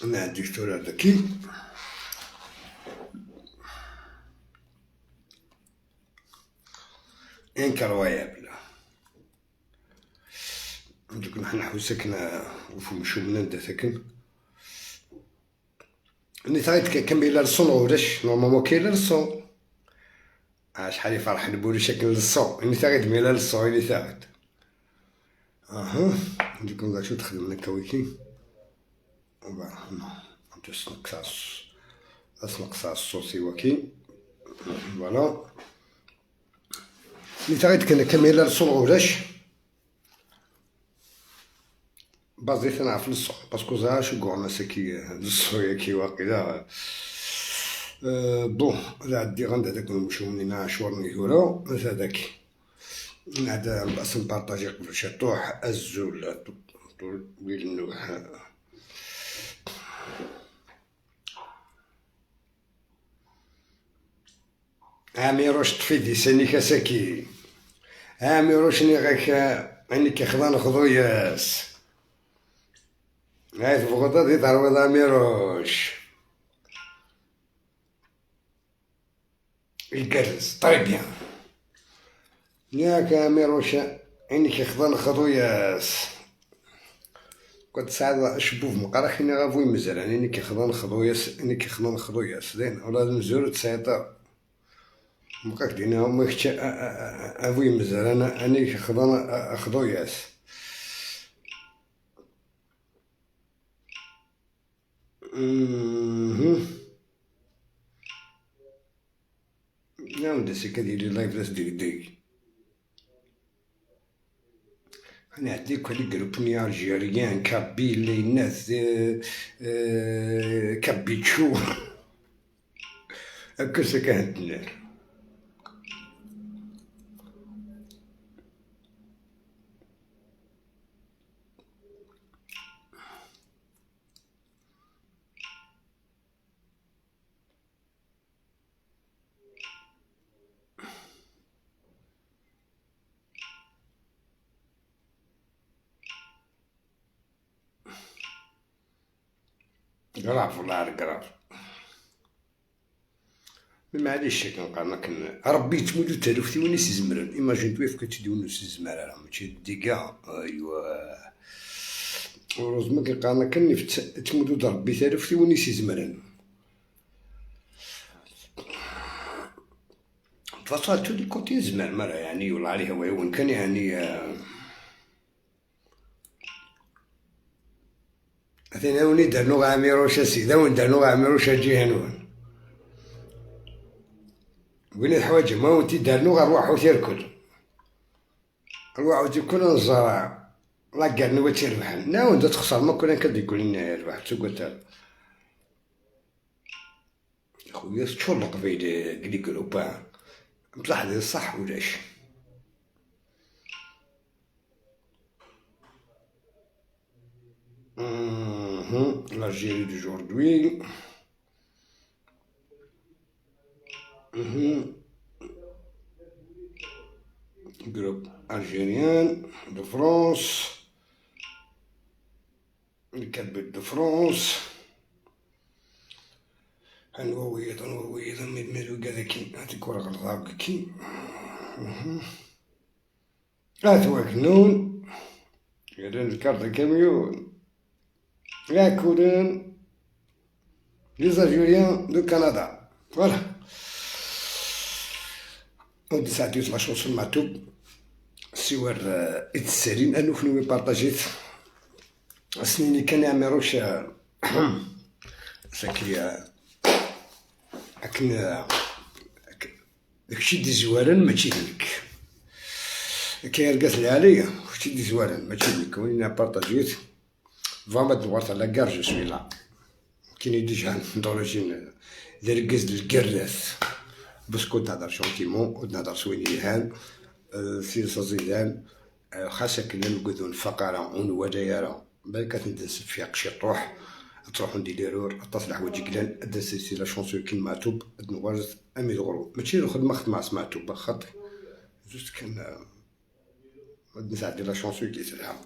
انا عندي دكتور ذكي انكرويابل. دوك نحن حوسكنا وفمشو من ساكن اني ثايت كمل الصون ولاش نورمالمون كاين الصون. شحال يفرح نبولو شكل الصون اني ثايت ميلا الصون اني ثايت. دوك نقول شو تخدم لك ويكي نقص الصوص وكي فوالا. اني ثايت كمل الصون ولاش بازي تنعرف الصون باسكو زعما شو كوعنا ساكي الصويا كي واقيلا. بون هذا عندي غند هذاك نمشيو منين عاشور نيورا هذاك هذا باس نبارطاجي قبل شطوح الزول طول ويل نوح. عميروش طفي دي ساني كاساكي عميروش ني غاك اني كيخضا نخضو ياس هاي تبغض دي ترويض عميروش الكرز طري بيان ياك عميروش اني كيخضا نخضو ياس كنت ساعات شبوف مقرا خيني غافوي مزال اني كيخضا نخضو ياس اني كيخضا نخضو ياس زين ولا مزور تسيطر مبقاك دينا هما كتش افوي مزال انا اني كيخضا اخضو ياس. نعم داسي كديري لايف لاس ديك ديك انا عندي كل جروب ني الجيريان كابيل الناس كابيتشو هكا سكانت النار. grave والله grave معليش كنقال ربي تموت تالفتي وني سيزمرن imagine toi فكا تدي ونو سيزمر راه ماشي ديكا. ايوا heureusement كنقال كني تموت ربي تالفتي وني سيزمرن فصل tous les côtés زمان مرة يعني والله عليه هو وين كان يعني أثنى وني درنو عميروش سيدا وين درنو عميروش جيهانون وين الحوايج ما وانتي درنو غنروحو تيركل نروحو تيكون نزرع لا كارنو تيربح نا وانت تخسر ما كنا كديكول لنا يربح تقول خويا تشلق في لي كروبا بصح صح ولاش. L'Algérie d'aujourd'hui. Groupe algérien de France. Les Kabyles de France. نوويض نوويض ميدو كذا كي هاتيك ورق الغاب كي هاتواك نون يدن الكارت كاميون يا كولن les Algériens du Canada. Voilà. ودي ساعتي la chanson معتوب سوار اتسالين انو فنوي بارطاجيت سنيني كان يعمروش ساكي اكن داكشي دي زوارن ماشي ديك كاين رقاس العالية داكشي دي زوارن ماشي ديك وين بارطاجيت فاما دوارت على كار جو سوي لا كاين ديجا دوريجين ديال الكراس باسكو تهضر جونتيمون وتهضر سوينيهان سي زيدان خاصة كنا نقدو الفقرة ونوجايرا بالك تندس في قشي طروح تروحو ندير ليرور اطاس الحوايج كلان ادسي لا شونسون كي معتوب نوارز امي دغرو ماشي الخدمة خدمة سمعتوب خاطي جوست كان نساعد لا شونسون كي تلها.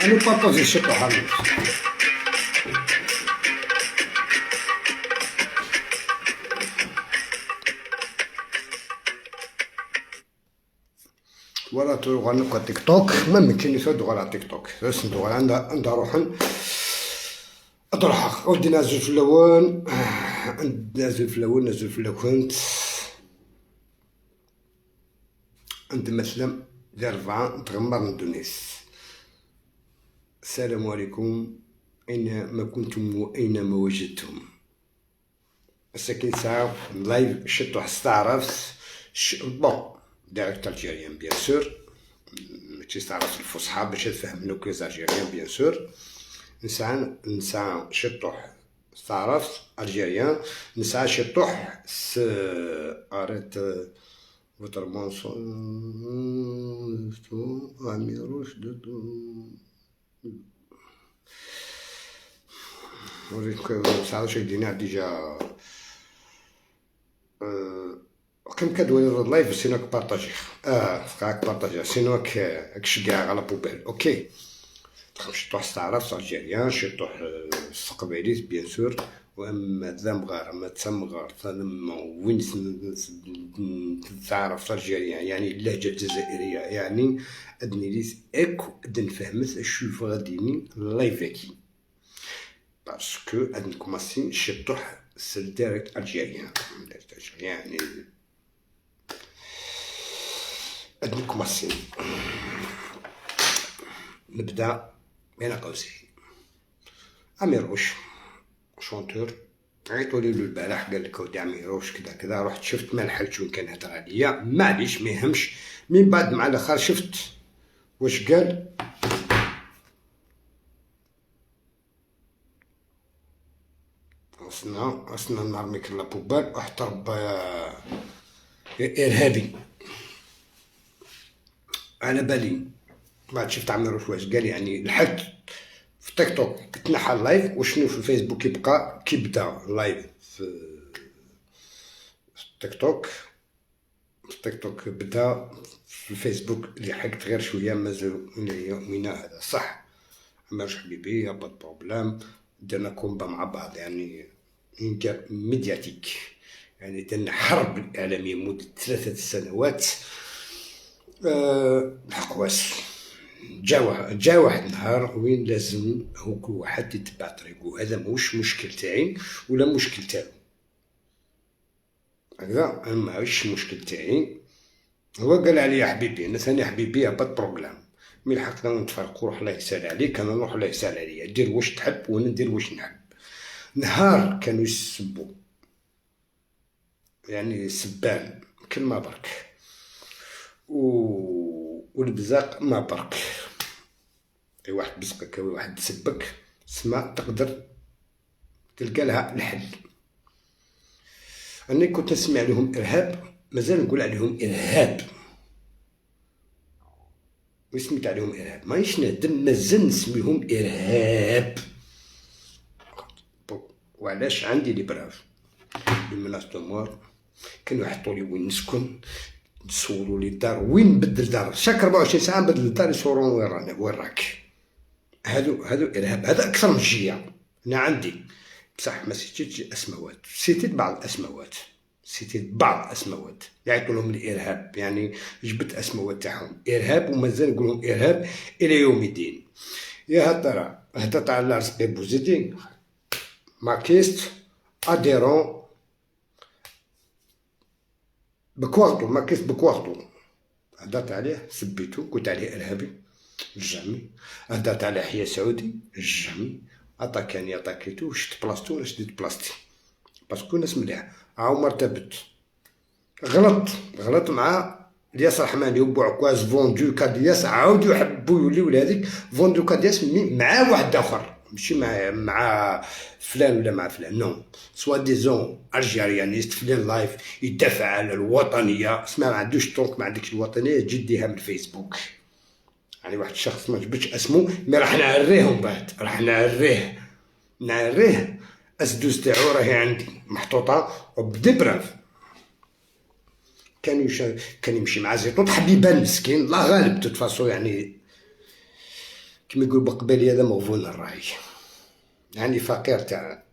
أنا بارطاجي شي حالي. ولا تروح على تيك توك، ما يمكن يسود على تيك توك، بس ندور عندها روحن. أضرحك ودي نازل في اللون، نازل في اللون، نازل في اللون. عند مثلا ديال 4 تغمر ندونيس. السلام عليكم أينما كنتم وأينما وجدتم. الساكن ساعة live شتو استعرفت bon dialecte algérien bien sûr، ماشي استعرفت الفصحى باش تفهم nous les Algériens bien sûr. نسعى شطوح استعرفت algérien، نسعى شطوح س arrête votre mensonge عميروش وريك ساعة دينار déjà. كم كدوي ال live sinon partager، فقاك partager sinon كشكاع على poubelle. OK شطوح استعرفت algérien، شطوح القبايليت bien sûr. واما ذا ما تمغار وين تعرف algérien يعني اللهجة الجزائرية، يعني ادني ليس اكو ادن فهمت شوف غاديني live اكي parce que ادن commencer شطوح c'est dialecte algérien، يعني ادن commencer نبدا بين قوسين. عميروش chanteur عيطوا لي البارح قال لك ودي عميروش كذا كذا، رحت شفت ما لحقتش وين كان هضر عليا، معليش ما يهمش. من بعد مع الاخر شفت واش قال، وصلنا نرميك la poubelle واحترب يا ارهابي. على بالي بعد شفت عميروش واش قال، يعني لحقت في تيك توك تنحى ال live، وشنو في الفيسبوك يبقى كي بدا ال live في تيك توك، في تيك توك بدا في الفيسبوك اللي حقت غير شوية مازال يومنا هذا. صح عميروش حبيبي y a pas de problème، درنا combat مع بعض يعني médiatique، يعني درنا حرب اعلامية مده 3 سنوات. الحقواس جا واحد النهار وين لازم هو كل واحد يتبع طريقه، هذا ماهوش مشكل تاعي ولا مشكل تاعو، هكذا ماهوش مشكل تاعي. هو قال عليا حبيبي، انا ثاني حبيبي pas de problème، mais لحقنا نتفرقوا، روح الله يسهل عليك، انا نروح الله يسهل عليا، دير واش تحب وانا ندير واش نحب. نهار كانوا يسبوا يعني سبان كلمة برك والبزاق ما برك، اي واحد بزقك او واحد سبك سما تقدر تلقى لها الحل. انا كنت نسمع لهم ارهاب، مازال نقول عليهم ارهاب، وسميت عليهم ارهاب مانيش نادم، مازال نسميهم ارهاب. وعلاش؟ عندي les preuves، les menaces de mort كانوا يحطوا لي وين نسكن، يصوروا لي الدار وين نبدل دار، chaque 24 ساعة نبدل الدار يصورون وين رانا وين راك. هادو ارهاب، هذا اكثر من الجيه. انا عندي بصح ما سيتيتش اسماوات، سيتيت بعض الاسماوات، سيتيت بعض الاسماوات يعيطوا لهم الارهاب، يعني جبت اسماوات تاعهم ارهاب ومازال نقول لهم ارهاب الى يوم الدين. يا هترى هدرت على رزقي بوزيدي makiste adhérent بكوارتو، makiste بكوارتو، هدرت عليه سبيتو قلت عليه ارهابي jamais، هدرت على حيا سعودي jamais، اتاكاني اتاكيتو شت بلاصتو ولا شديت بلاصتي parce que ناس مليح. عمر تبت غلط مع الياس رحماني وبوعكواز vendu كادياس، عاودوا يحبوا يوليو لهذيك vendu كادياس مع واحد اخر، ماشي مع فلان ولا مع فلان، non soi-disant algérianiste فلان live يدافع على الوطنية، اسمع ما عندوش donc ما عندكش الوطنية تجي ديها من الفيسبوك. يعني واحد الشخص ما جبتش اسمه mais راح نعريه من بعد، راح نعريه S12 تاعو راهي عندي محطوطة وب des preuves. كان يمشي مع زيطوط حبيبان مسكين الله غالب toute façon، يعني كما يقول بقبالي هذا مغفون الراي، يعني فقير تاع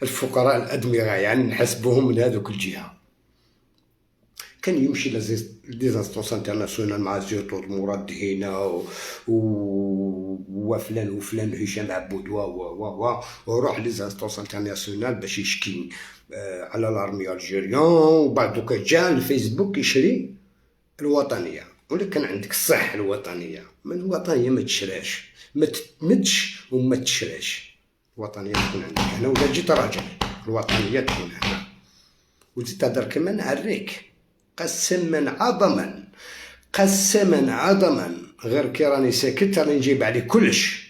الفقراء الأدمغة، يعني نحسبوهم من هذوك الجهة. كان يمشي les instances internationales مع زيطوط مراد هنا وفلان وفلان هشام عبود و و و وروح les instances internationales باش يشكي على l'armée algérienne. وبعد دوكا جا الفيسبوك يشري الوطنيه، ولكن عندك الصح الوطنيه، من الوطنيه ما تشراش، ما تمدش وما تشراش. الوطنيه تكون عندك هنا، ولا جيت راجل الوطنيه تكون هنا. وزيد تهدر كمان نعريك قسما عظما، قسما عظما، غير كي راني ساكت راني نجيب عليك كلش.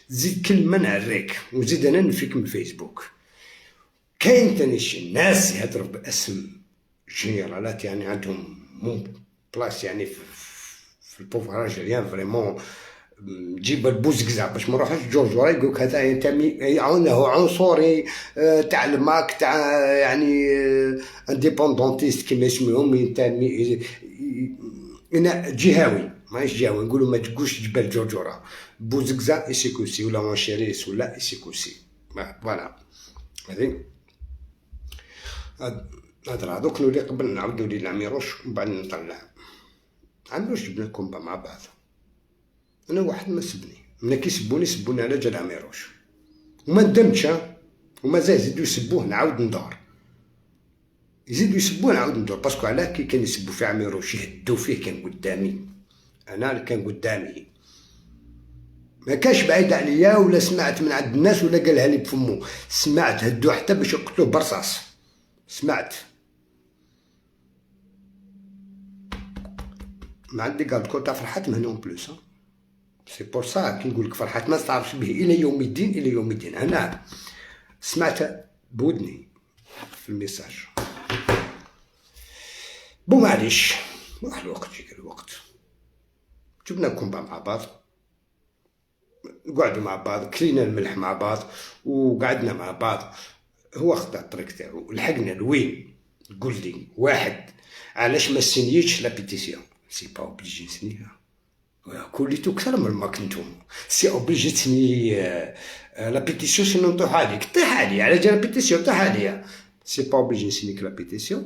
زيد كلمه نعريك، وزيد انا نفيك من الفيسبوك. كاين تاني شي ناس يهضروا باسم جنرالات، يعني عندهم place يعني في ال pouvoir algérien vraiment. جيب البوزكزا باش ما نروحوش جورجورا يقولك هذا ينتمي عنه عنصري تاع الماك تاع يعني indépendantiste كيما يسميهم، ينتمي جهوي، ماهيش جهوي. نقولوا ما تقولش جبال جورجورا، بوزكزا ايسيكوسي ولا مونشيريس ولا ايسيكوسي. voilà هذه هضره. دوك نولي قبل نعاود نولي لعميروش ومن بعد نطلع عميروش. جبنا combat مع بعض، انا واحد ما سبني، ملي كيسبوني سبوني على جال عميروش وما ندمتش، ومازال يزيدو يسبوه نعاود ندور، يزيدو يسبوه نعاود ندور. parce que علاه كي كان يسبو في عميروش يهدو فيه كان قدامي، انا اللي كان قدامي ما كانش بعيد عليا، ولا سمعت من عند الناس ولا قالها لي بفمو، سمعت هدو حتى باش يقتلوه برصاص، سمعت. ما عندي garde-corps تاع فرحات من هنا en plus. c'est pour ça كي نقول لك فرحات ما تعرفش به الى يوم الدين، الى يوم الدين. انا سمعت بودني في ال message. bon معليش، راح الوقت، جيك الوقت جبنا combat مع بعض، قعدوا مع بعض، كلينا الملح مع بعض وقعدنا مع بعض. هو خدا الطريق تاعو، لحقنا لوين؟ قول لي واحد علاش ما سينيتش la pétition؟ c'est pas obligé نسنيها، كوليتو كثر من ما كنتو c'est obligé تسني la pétition، sinon نطيح عليك، طيح عليا على جال la pétition، طيح عليا. c'est pas obligé نسنيك la pétition،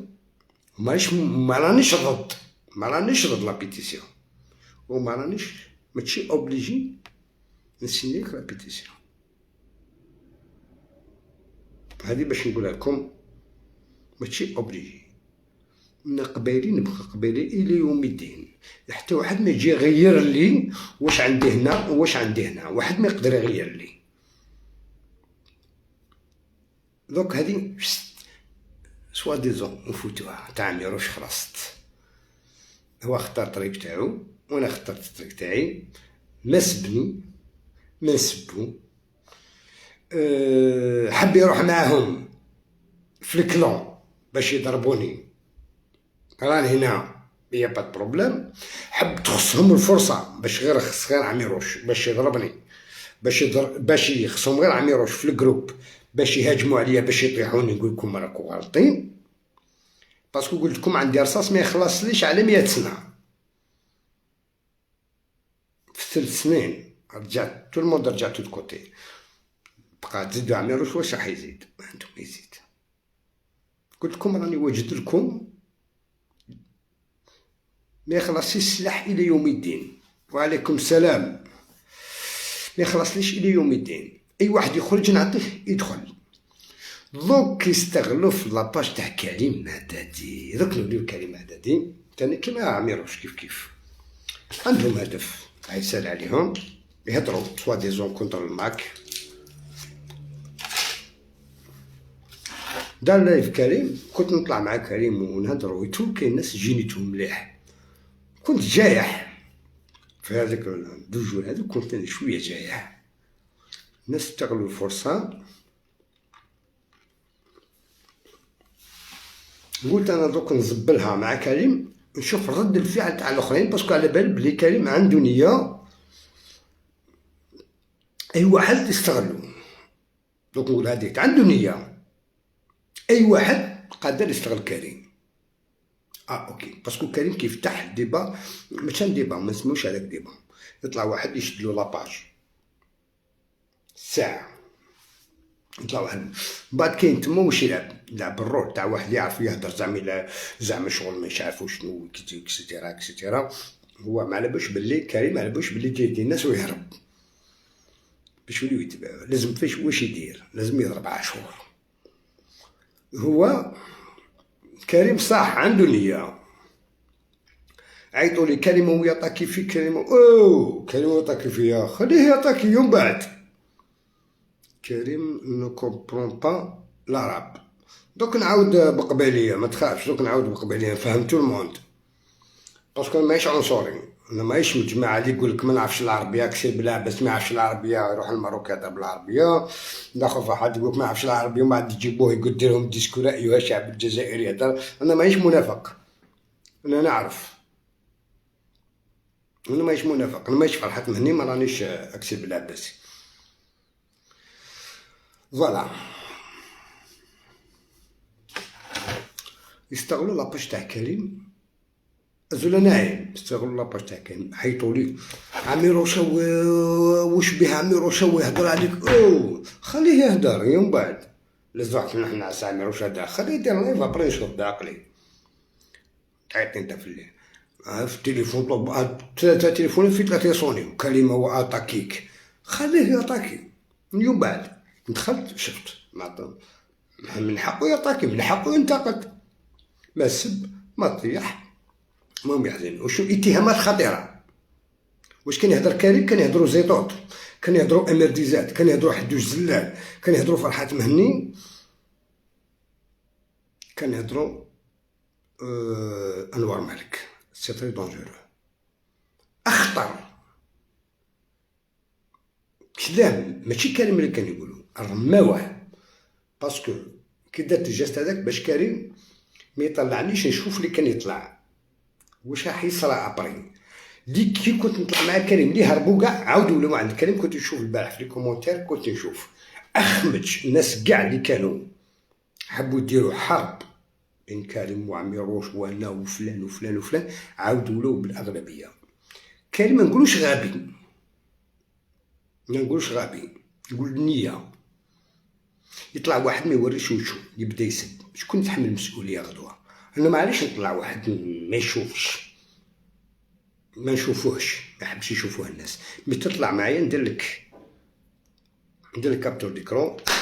مانيش ما رانيش ضد، ما رانيش ضد la pétition، وما رانيش ماشي obligé نسنيك la pétition. هذه باش نقولها لكم، ماشي obligé. من قبايلي نبقى قبايلي الى يوم الدين، حتى واحد ما يجي يغير لي واش عندي هنا واش عندي هنا، واحد ما يقدر يغير لي. دوك هذه soi-disant نفوتوها تاع عميروش خلصت. هو اختار الطريق تاعو وانا اخترت الطريق تاعي، ما سبني ما نسبو. حب يروح معاهم في ال clan باش يضربوني، راني هنا y a pas problème. حب تخصهم الفرصه باش غير خص غير عميروش باش يضربني، باش يضرب، باش يخصهم غير عميروش في ال groupe باش يهاجموا عليا باش يطيحوني. نقول لكم راكم غالطين، parce que قلت لكم عندي رصاص ما يخلصليش على 100 سنه. في 3 سنين رجعت tout le monde، رجعت de côté. بقى تزيدوا عميروش واش راح يزيد؟ ما عندهم يزيد. قلت لكم راني واجد لكم ما يخلصش السلاح الى يوم الدين. وعليكم السلام. ما يخلصليش الى يوم الدين، اي واحد يخرج نعطيه يدخل. دوك يستغلوا في la page تاع كريم عدادي. دوك نوليو كريم عدادي تاني كيما عميروش كيف كيف، عندهم هدف يسال عليهم، يهضروا soi-disant contre الماك. دار live كريم، كنت نطلع مع كريم ونهضروا et tout، كاين ناس جينيتهم مليح. كنت جايح في هذاك deux jours هذوك، كنت انا شويه جايح. الناس استغلوا الفرصه. قلت انا دوك نزبلها مع كريم، نشوف رد الفعل تاع الاخرين، parce que على بالي بلي كريم عنده نيه اي واحد يستغلو. دوك نقول هذيك عنده نيه، اي واحد قادر يستغل كريم. OK، parce que كريم كيفتح débat، ماشي débat، ما نسموش هذاك débat، يطلع واحد يشد له la page ساعه، يطلع واحد بعد كاين تما واش يلعب، يلعب ال rôle تاع واحد يعرف يهدر، زعما زعما شغل مش عارف شنو et cetera et cetera. هو ما على بالوش باللي كريم، ما على بالوش باللي جاي يدي الناس ويهرب باش يوليو يتبعوه. لازم فاش واش يدير؟ لازم يضرب عاشور. هو كريم صح عنده نية، عيطوا لي كريم هو يطاكي في كريم، او كريم يطاكي فيا، خليه يطاكي يوم بعد. كريم ne comprend pas l'arabe. دوك نعاود بقباليه، ما تخافش، دوك نعاود بقباليه نفهم tout le monde، parce que ماهيش عنصري. انا ماهيش من الجماعة اللي يقول لك ما نعرفش العربيه، كسير بلعباس ما يعرفش العربية يروح المروك يهضر بالعربيه. الاخر واحد يقول لك ما يعرفش العربية ومن بعد يجيبوه يقول ديرهم discours ايها الشعب الجزائري يهضر. انا ماهيش منافق، انا نعرف، انا ماهيش منافق، انا ماهيش فرحات مهني، ما رانيش اكسب بلعباس. voilà يستغلوا la page تاع كريم زولا نايم، استغلوا la page تاع كريم، حيطوا لي عميروشا واش به عميروشا ويهضر عليك، او خليه يهضر يوم بعد. لازم واحد نحن نعس عميروشا، خليه يدير live après نشوف بعقلي. تعيطني انت في الليل في التليفون، طلب ثلاثة تليفونات في ثلاثة يصونيو، كلمة وأطاكيك، خليه يطاكي اليوم بعد. دخلت شفت من حقه يطاكي، من حقه ينتقد، ما سب ما طيح، المهم يحزن. وشو اتهامات خطيرة. واش كان يهضر كريم؟ كان يهضروا زيطوط، كان يهضروا امير ديزاد، كان يهضروا حدوش زلال، كان يهضروا فرحات مهني، كان يهضروا انوار مالك. c'est très dangereux، اخطر كلام ماشي كريم اللي كان يقولوا، رماوه. parce que كي درت ال geste هذاك باش كريم ما يطلعنيش، نشوف اللي كان يطلع واش راح يصرى après. ديك كي كنت نطلع مع كريم اللي هربوا كاع عاودوا ولاو عند كريم. كنت نشوف البارح في les commentaires، كنت نشوف اخمج الناس كاع اللي كانوا حبوا يديروا حرب بين كريم وعميروش وانا وفلان وفلان وفلان، عاودوا ولاو بالاغلبيه. كريم ما نقولوش غبي، ما نقولوش غبي، نقول النية. يطلع واحد ما يوريش وجهه يبدا يسب، شكون يتحمل المسؤولية غدوه؟ انا معليش نطلع واحد ما يشوفش، ما نشوفوهش، ما يحبش يشوفوه الناس، mais تطلع معايا ندير لك capture d'écran.